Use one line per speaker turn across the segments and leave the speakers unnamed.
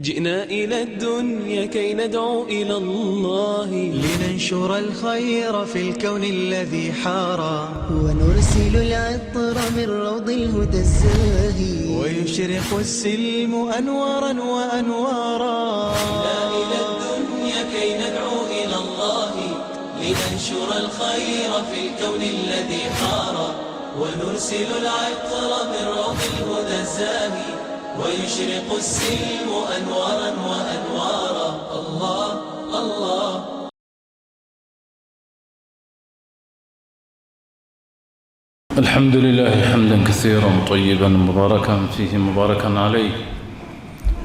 جئنا إلى الدنيا كي ندعو إلى الله،
لننشر الخير في الكون الذي حارى،
ونرسل العطر من روض الهدى الزاهي،
ويشرق السلم أنوارا وأنوارا.
جئنا إلى الدنيا كي ندعو إلى الله، لننشر الخير في الكون الذي حارى، ونرسل العطر من روض الهدى الزاهي، ويشرق السلم أنوارا وأنوارا. الله الله.
الحمد لله حمدا كثيرا طيبا مباركا فيه مباركا عليه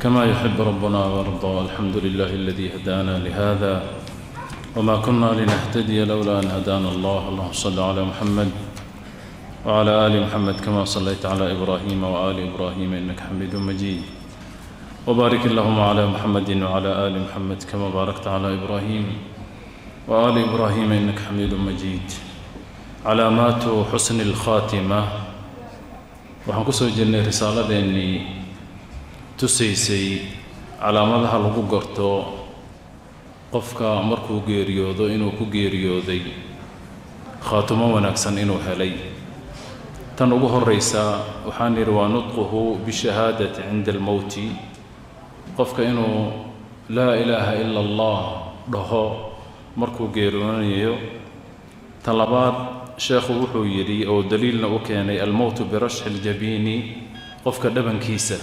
كما يحب ربنا ويرضى. الحمد لله الذي هدانا لهذا وما كنا لنهتدي لولا أن هدانا الله. اللهم صل على محمد وعلى آل محمد كما صليت على إبراهيم وآل إبراهيم إنك حميد مجيد، وبارك اللهم على محمد وعلى آل محمد كما باركت على إبراهيم وآل إبراهيم إنك حميد مجيد. Calaamaatu xusni alkhaatima. Waxaan kusoo jirnay risaaladeennii tusaysay calaamadaha lagu garto qofka markuu geeriyoodo inuu ku geeriyooday khaatumo wanaagsan inuu helay. Tan ugu horreysa waxaan nidhi waa nutquhu bishahaadati cinda almowti, qofka inuu laa ilaaha ila Allah dhaho markuu geeriyoonayo. Tan labaad sheekhu wuxuu yidhi oo daliilna u keenay almowtu birashxi aljabiini, qofka dhabankiisa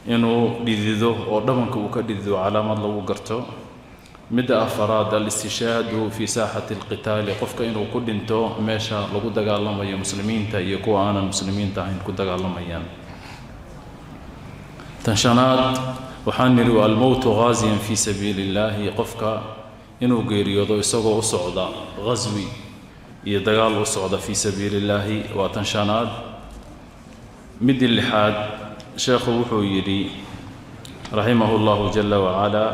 inuu dhidido oo dhabanka uu ka dhidido calaamad lagu garto. Midda afaraad alistishaadu fii saaxati alqitaali, qofka inuu ku dhinto meesha lagu dagaalamayo, muslimiinta iyo kuwa aanan muslimiinta ahayn ku dagaalamayaan. Tan shanaad waxaan nidhi waa almowtu ghaasiyan fii sabiili illaahi, qofka inuu geeriyoodo isagoo u socda ghaswi iyo dagaal u socda fii sabiili illaahi, waa tan shanaad. Middii lixaad sheekhu wuxuu yidhi raximahu llahu jala wacalaa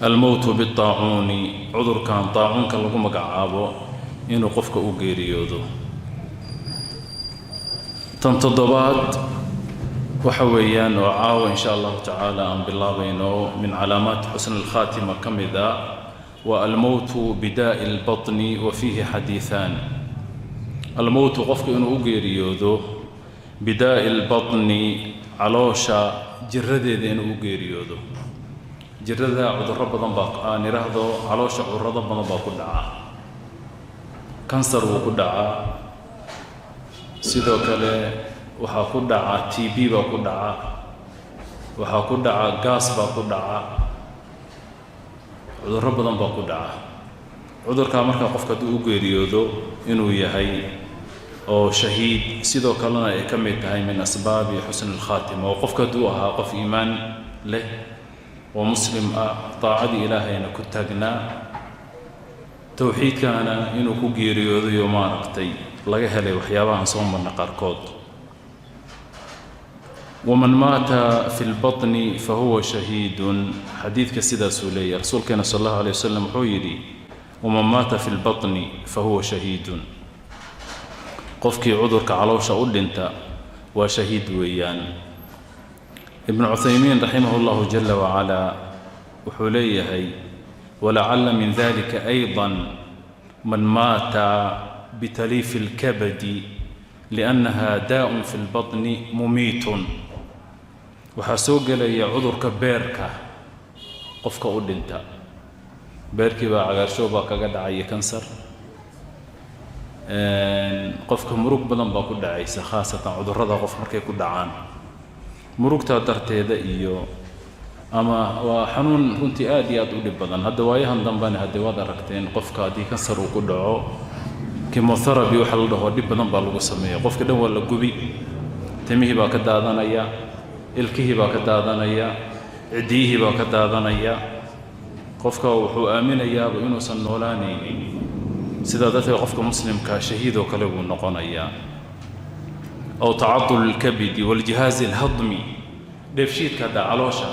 almowtu bitaacuuni, cudurkan taacuunka lagu magacaabo inuu qofka u geeriyoodo. Tan toddobaad waxa weeyaan oo caawa in sha allahu tacaala aan bilaabayno min calaamaati xusni alkhaatima ka mid a waa almowtu bidaa'i albatni, wa fiihi xadiiثaan. Almowtu, qofku inuu u geeriyoodo, bidaa'i albatni, caloosha jiradeeda inuu u geeriyoodo. Jirada cudurro badan baa aan idhaahdo, caloosha cudurrado badan baa ku dhaca. Kansar wuu ku dhacaa, sidoo kale waxaa ku dhaca TB baa ku dhaca, waxaa ku dhaca gaas baa ku dhaca, cudurro badan baa ku dhaca. Cudurkaa markaa qofka hadduu u geeriyoodo inuu yahay oo shahiid, sidoo kalena ay ka mid tahay min asbaabi xusni alkhaatima, oo qofka hadduu ahaa qof iimaan leh oo muslim ah, daacadii ilaahayna ku taagnaa, towxiidkaana inuu ku geeriyoodayo, maaragtay, laga helay waxyaabahan soo marna qaarkood. Waman maata fi lbaطni fahuwa shahiidun, xadiidka sidaasuu leeyahy. Rasuulkeena sal allahu alay wasalam wuxuu yidhi: waman maata fi lbaطni fahuwa shahiidun, qofkii cudurka caloosha u dhinta waa shahiid weeyaan. Ibnu Cuthaymiin raximah اllahu jala wacalaa wuxuu leeyahay: walacala min dalika ayضa man maata bitaliifi اlkabadi liannaha daa'un fi lbaطni mumiitun. Waxaa soo gelaya cudurka beerka qofka u dhinta. Beerkii baa cagaarshow baa kaga dhacaya, kansar. Qofka murug badan baa ku dhacaysa, khaasatan cudurrada qof markay ku dhacaan murugtaa darteeda iyo ama waa xanuun runtii aad iyo aad u dhib badan. Hadda waayahan dambena haddee waad aragteen, qofka haddii kansar uu ku dhaco, chemotherapy waxa la dhaho dhib badan baa lagu sameeya. Qofka dhan waa la gubi, timihii baa ka daadanaya, ilkihii baa ka daadanaya, ciddiyihii baa ka daadanaya. Qofka wuxuu aaminayaaba inuusan noolaanaynin. Sidaa darteed qofka muslimkaa shahiid oo kale buu noqonayaa. Aw tacadul alkabidi waljihaazi alhadmi, dheefshiidka hadda caloosha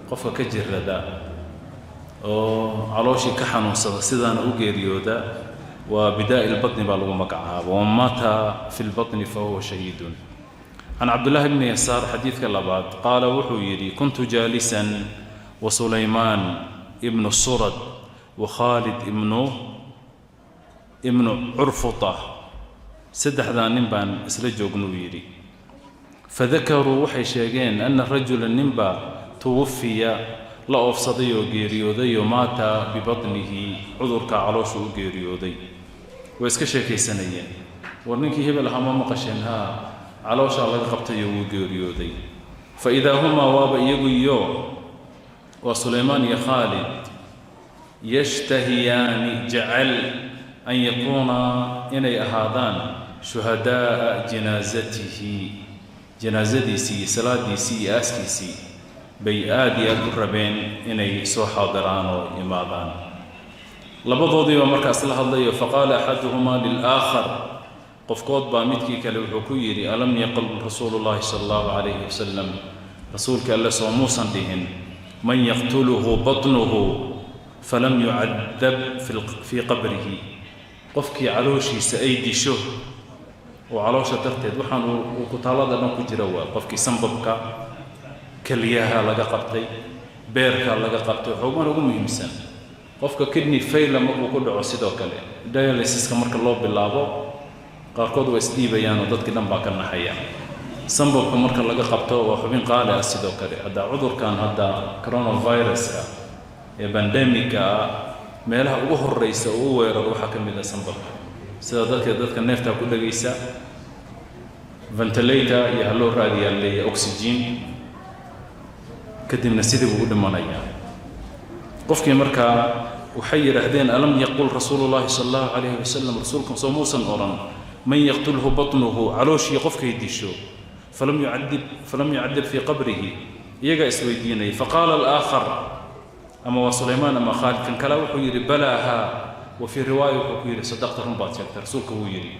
qofka ka jirada oo calooshii ka xanuunsada, sidaana u geeriyooda, waa bidaa'i lbatni baa lagu magacaaba. Waman maata fi lbatni fahuwa shahiidun. Can Cabdullaahi bni Yasaar, xadiidka labaad, qaala wuxuu yidhi: kuntu jaalisan wa Sulaymaan ibnu Surad wa Khaalid ibnu Curfuta, saddexdaa nin baan isla joognuu yidhi. Fadakaruu, waxay sheegeen, ana rajula, ninbaa, tuwafiya, la oofsaday oo geeriyooday oo maata bibatnihi, cudurka caloosha u geeriyooday. Way iska sheekaysanayeen: war, ninkii hebel ahaa ma maqasheen? Haa, calooshaa laga qabtay oo wuu geeriyooday. Fa idaa humaa, waaba iyagu iyo waa Sulaymaan iyo Khaalid, yashtahiyaani, jecel, an yakuuna, inay ahaadaan, shuhadaa'a janaasatihi, janaasadiisii iyo salaadiisii iyo aaskiisii bay aad iyo aad u rabeen inay soo xaadiraan oo imaadaan. Labadoodiiba markaas la hadlayo. Faqaala axaduhumaa lilaakhar, qofkood baa midkii kale wuxuu ku yidhi: alam yaqul rasuulu llahi sala allahu calayhi wasalam, rasuulka alle soo muusan dhihin, man yaqtuluhu batnuhu falam yucadab fii qabrihi? Qofkii calooshiisa ay disho oo caloosha darteed, waxaan uu kutaalada dhan ku jira, waa qofkii sanbabka, keliyaha laga qabtay, beerka laga qabtay, xoogan ugu muhiimsan qofka kidney failure markuu ku dhaco, sidoo kale dialysiska marka loo bilaabo, qaarkood waa isdhiibayaan oo dadkii dhan baa ka naxaya. Sanbabka marka laga qabto waa xubin qaali ah. Sidoo kale hadda cudurkan hadda coronaviruska ee pandemicga ah, meelaha ugu horreysa oo u weeraro waxaa ka mid ah sanbabka. Sida dadka neeftaa ku dhegaysa, ventilator iyo haloo raadiyaa leeyahay, oxygen, kadibna sidii buu u dhimanayaa qofkii. Markaa waxay yidhaahdeen: alam yaqul rasuulu llahi sala allahu calayhi wasalam, rasuulku soo muusan odhan, man yaqtulhu batnuhu, calooshii qofkay disho, falam yucadib fii qabrihi? Iyagaa isweydiinayay. Faqaala alaakhar, ama waa Sulaymaan ama Khaalid, kan kale wuxuu yidhi: balaa, haa. Wa fii riwaaya wuxuu ku yidhi: sadaqta, run baad sheegtay, rasuulka wuu yidhi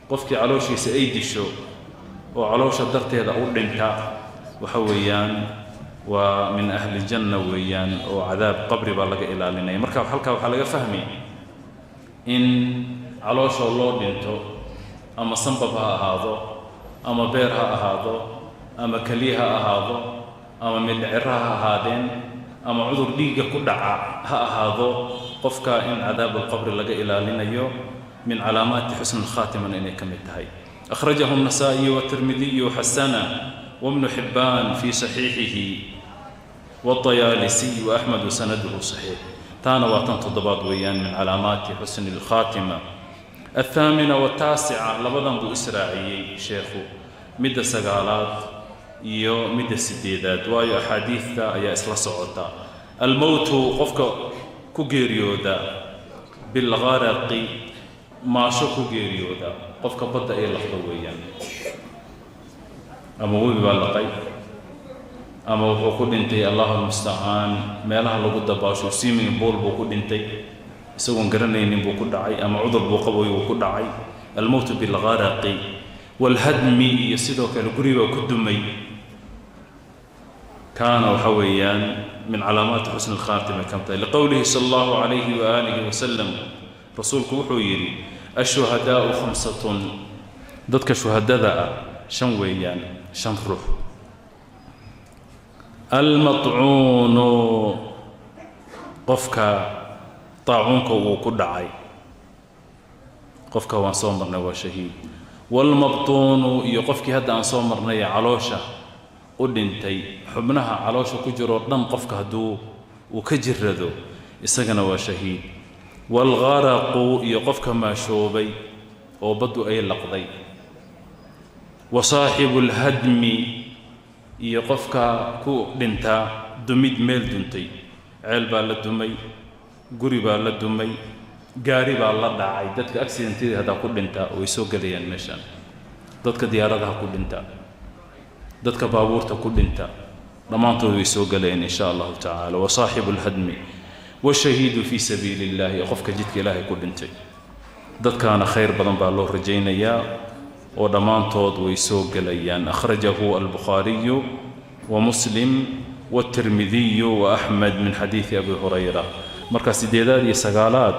qofkii calooshiisa ay disho oo caloosha darteeda u dhinta, waxa weeyaan waa min ahli janna weeyaan, oo cadaab qabri baa laga ilaalinaya. Marka halkaa waxaa laga fahmi in caloosha loo dhinto, ama sanbab ha ahaado, ama beer ha ahaado, ama keliya ha ahaado, ama mindhiciro ha ahaadeen, ama cudur dhiigga ku dhaca ha ahaado, qofka in cadaabulqabri laga ilaalinayo, min calaamaati xusni alkhaatimana inay ka mid tahay. أخرجه النسائي والترمذي حسنه وابن حبان في صحيحه والطيالسي وأحمد سنده صحيح. taana waa tan toddobaad weeyaan min calaamaati xusni alkhaatima. الثامنة والتاسعة, labadan buu israaciyey sheekhu, midda sagaalaad iyo midda sideedaad, waayo axaadiidta ayaa isla socota. Almowtu, qofka ku geeriyooda, bilgharaqi, maasho ku geeriyooda, qofka badda ay laqdo weeyaan, ama webi baa laqay, ama wuxuu ku dhintay, allahu almustacaan, meelaha lagu dabaasho, swimming pool buu ku dhintay, isagoon garanaynin buu ku dhacay, ama cudur buu qaboy uu ku dhacay. Almowtu bilgharaqi waalhadmi, iyo sidoo kale guri baa ku dumay, kaana waxa weeyaan min calaamaati xusni alkhaatima ka tahay, liqowlihi sala allahu calayhi waaalihi wasalam, rasuulku wuxuu yidhi: ashuhadaau khamsatun, dadka shuhadada ah shan weeyaan, shan ruux. Almaطcuunu, qofka daacuunka uu ku dhacay, qofka waan soo marnay, waa shahiid. Waalmabtuunu, iyo qofkii hadda aan soo marnay caloosha u dhintay, xubnaha caloosha ku jiroo dhan qofka hadduu uu ka jirrado, isagana waa shahiid. Waalgharaqu, iyo qofka maashoobay oo baddu ay laqday. Wa saaxibu alhadmi, iyo qofka ku dhintaa dumid, meel duntay, ceel baa la dumay, guri baa la dumay, gaari baa la dhacay, dadka accidentadii haddaa ku dhintaa way soo gelayaan meeshaan. Dadka diyaaradaha ku dhinta, dadka baabuurta ku dhinta, dhammaantood way soo gelayaan in sha allahu tacaala. Wa saaxibu alhadmi washahiidu fii sabiili illahi, qofka jidka ilaahay ku dhintay. Dadkaana khayr badan baa loo rajaynayaa oo dhammaantood way soo gelayaan. Akhrajahu albukhaariyu wa Muslim والترمذي وأحمد min xadiidi Abi Hurayra. Marka sideedaad iyo sagaalaad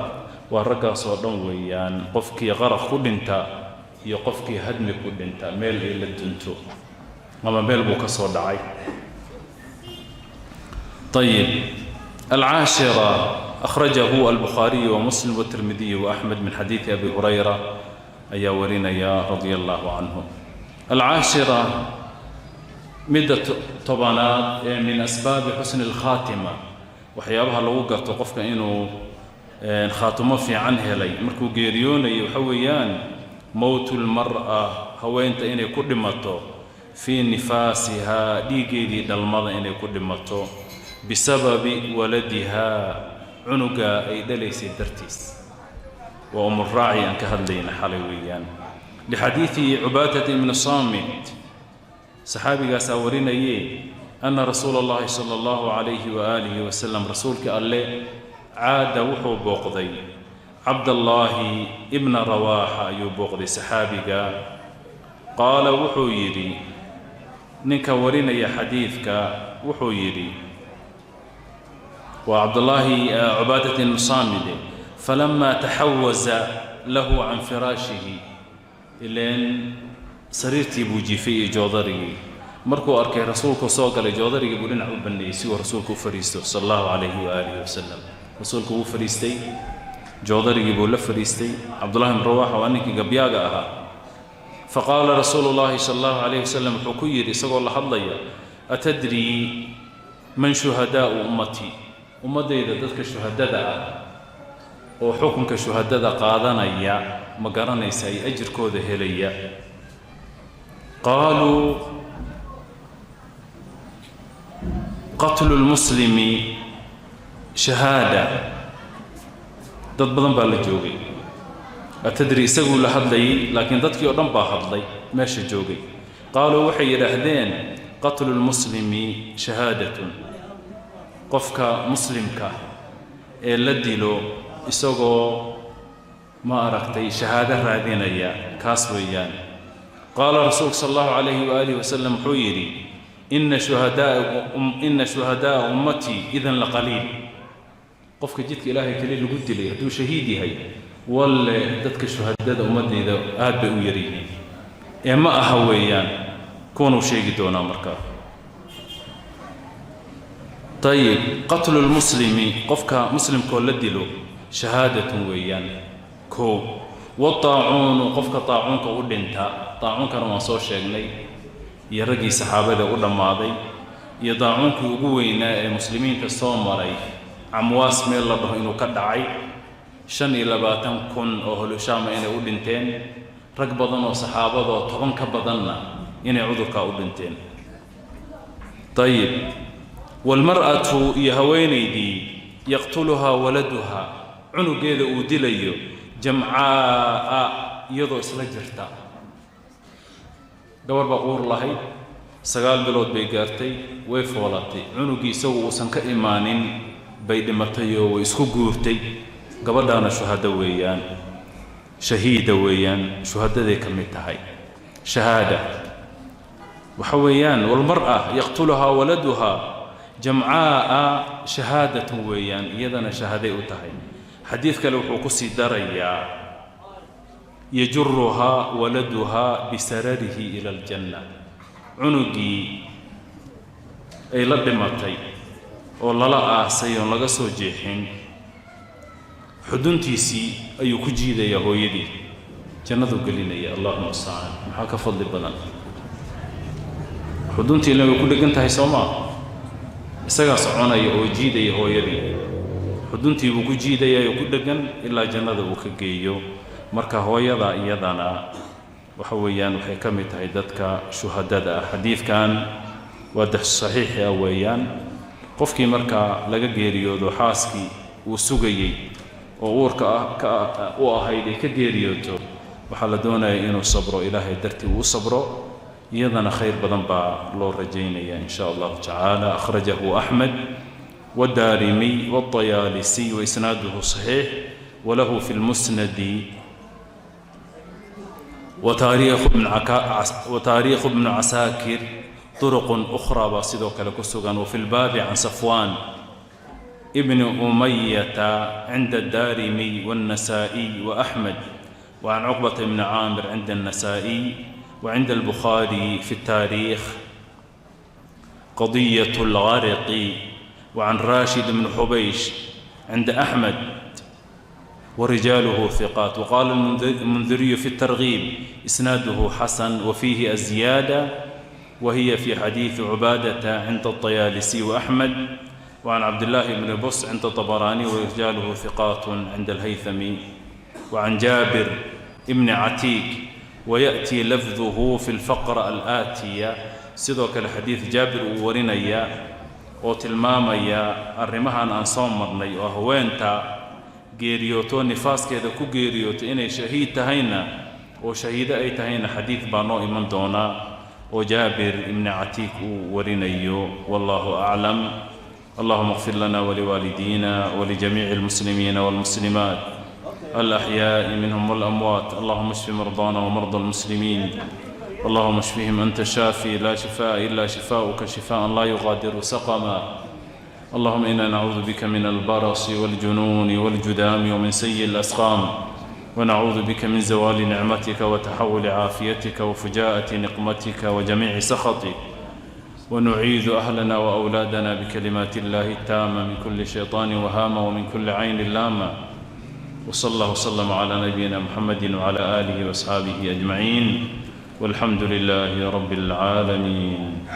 waa raggaas oo dhan weeyaan, qofkii qaraq ku dhinta iyo qofkii hadmi ku dhinta, meel ay la dunto. Ama meel buu ka soo dhacay. Ayib, alcaashira, akhrajahu albukhaariyu wamuslim watirmidiyu waaxmed min xadiidi Abi Hurayra ayaa warinaya, radia allahu canhu. Alcaashira, midda 10aad ee min asbaabi xusni alkhaatima, waxyaabaha lagu garto qofka inuu khaatimo fiican helay markuu geeriyoonayo, waxa weeyaan mowtu lmar'a, haweenta inay ku dhimato, fii nifaasihaa, dhiiggeedii dhalmada inay ku dhimato, bisababi waladihaa, cunuga ay dhalaysay dartiis. Waa umuraaci aan ka hadlayna xalay weeyaan. Lixadiidi Cubaadata ibni Saamit, saxaabigaasaa warinaye, ana rasuula allahi sala allahu calayhi waaalihi wasalam, rasuulka Alle, caada, wuxuu booqday, Cabdallaahi ibna Rawaaxa ayuu booqday saxaabiga. Qaala, wuxuu yidhi ninka warinaya xadiidka, wuxuu yidhi, waa Cabdullaahi Cubaadat ibnu Saamide, falamaa taxawaza lahu can firaashihi, ileen sariirtii buu jiifay iyo joodarigii, markuu arkay rasuulku soo galay, joodarigii buu dhinac u banneeyey si uu rasuulku u fadhiisto, sala allahu calayhi waaalihi wasalam. Rasuulku wuu fadhiistay, joodarigii buu la fadhiistay. Cabdullahi ibn Rawaxa waa ninkii gabyaaga ahaa. Faqaala rasuulu llahi sala allahu calayhi wasalam, wuxuu ku yidhi isagoo la hadlaya: "Atadrii man shuhadaa'u ummatii?" Ummaddayda dadka shuhadada ah oo xukunka shuhadada qaadanaya ma garanaysa, ay ajirkooda helaya? Qaaluu: "Qatlu lmuslimi shahaada." Dad badan baa la joogay. Atadri isaguu la hadlayay, laakiin dadkii oo dhan baa hadlay meesha joogay. Qaaluu, waxay yidhaahdeen: "Qatlu lmuslimi shahaadatun," qofka muslimka ee la dilo isagoo, ma aragtay, shahaado raadinaya, kaas weeyaan. Qaala rasuulku sala allahu calayhi waaalihi wasalam, wuxuu yidhi: Ina shuhadaa'a ummatii idan la qaliil." Qofka jidka Ilaahay keli lagu dilay hadduu shahiid yahay, walle dadka shuhadada ummaddayda aad bay u yaryihiin, ee ma aha weeyaan kuwanuu sheegi doonaa markaa. Ayib, qatlu lmuslimi, qofka muslimkoo la dilo, shahaadatun weeyaan. Koo wataacuunu, qofka taacuunka u dhinta. Taacuunkana waan soo sheegnay, iyo raggii saxaabada u dhammaaday, iyo daacuunkii ugu weynaa ee muslimiinta soo maray, Camwaas meel la dhaho inuu ka dhacay, 25,000 oo holushaama inay u dhinteen, rag badan oo saxaabadoo 10 ka badanna inay cudurkaa u dhinteen. Ayib, waalmar'atu, iyo haweenaydii, yaqtuluhaa waladuhaa, cunugeeda uu dilayo, jamcaa'a, iyadoo isla jirta. Gabar baa uur lahayd, 9 bilood bay gaartay, way foolatay, cunugii isagu uusan ka imaanin bay dhimatay oo way isku guurtay. Gabadhaana shuhado weeyaan, shahiida weeyaan, shuhadaday ka mid tahay. Shahaada waxa weeyaan walmar'a yaqtuluhaa waladuhaa jamcaa'a shahaadatun weeyaan, iyadana shahaaday u tahay. Xadiid kale wuxuu ku sii darayaa: yajuruhaa waladuhaa bisararihi ila aljanna. Cunugii ay la dhimatay oo lala aasay oon laga soo jeexin, xuduntiisii ayuu ku jiidayaa hooyadii, jannaduu gelinaya. Allahuma mustacaan. Maxaa ka fadli badan? Xuduntiina way ku dhegan tahay, soo maa? Isagaa soconaya oo jiidaya hooyadii, xuduntii buu ku jiidayaa oo ku dhegan ilaa jannada uu ka geeyo. Marka hooyada iyadana waxa weeyaan waxay ka mid tahay dadka shuhadada ah. Xadiidkan waa dex saxiixi ah weeyaan. Qofkii markaa laga geeriyoodo, xaaskii uu sugayey oo uurka ah ka u ahayd ay ka geeriyooto, waxaa la doonaya inuu sabro, Ilaahay dartii uu u sabro. Iyadana khayr badan baa loo rajaynaya in sha allahu tacaala. Akhrajahu Axmed wاddaarimiy wاطayaalisiy waisnaaduhu صaxiix, walahu fi lmusnadi wataariikhu bnu Casaakir طرق أخرى baa sidoo kale ku sugan. وفي الباب عن صفوان ابن أمية عند الدارمي والنسائي وأحمد، وعن عقبة بن عامر عند النسائي، وعند البخاري في التاريخ. قضية الغرق. وعن راشد بن حبيش عند أحمد ورجاله ثقات. وقال المنذري في الترغيب: إسناده حسن وفيه الزيادة، وهي في حديث عبادة عند الطيالسي وأحمد، وعن عبد الله بن بص عند الطبراني ورجاله ثقات عند الهيثمي، وعن جابر بن عتيك ويأتي لفظه في الفقرة الآتية. Sidoo kale xadiid Jaabir uu warinaya oo tilmaamaya arrimahan aan soo marnay oo haweenta geeriyooto nifaaskeeda ku geeriyooto inay shahiid tahayna oo shahiido ay tahayna, xadiid baa noo iman doonaa oo Jaabir ibni Catiik uu warinayo. Wallahu aclam. اللهم اغفر لنا ولوالدينا ولجميع المسلمين والمسلمات الأحياء منهم والأموات. اللهم اشف مرضانا ومرضى المسلمين. اللهم اشفهم، أنت الشافي، لا شفاء إلا شفاؤك، شفاء لا يغادر سقما. اللهم إنا نعوذ بك من البرص والجنون والجذام ومن سيء الأسقام، ونعوذ بك من زوال نعمتك وتحول عافيتك وفجاءة نقمتك وجميع سخطك، ونعيذ أهلنا وأولادنا بكلمات الله التامة من كل شيطان وهامة ومن كل عين لامة. وصلى الله وسلم على نبينا محمد وعلى آله وأصحابه أجمعين، والحمد لله رب العالمين.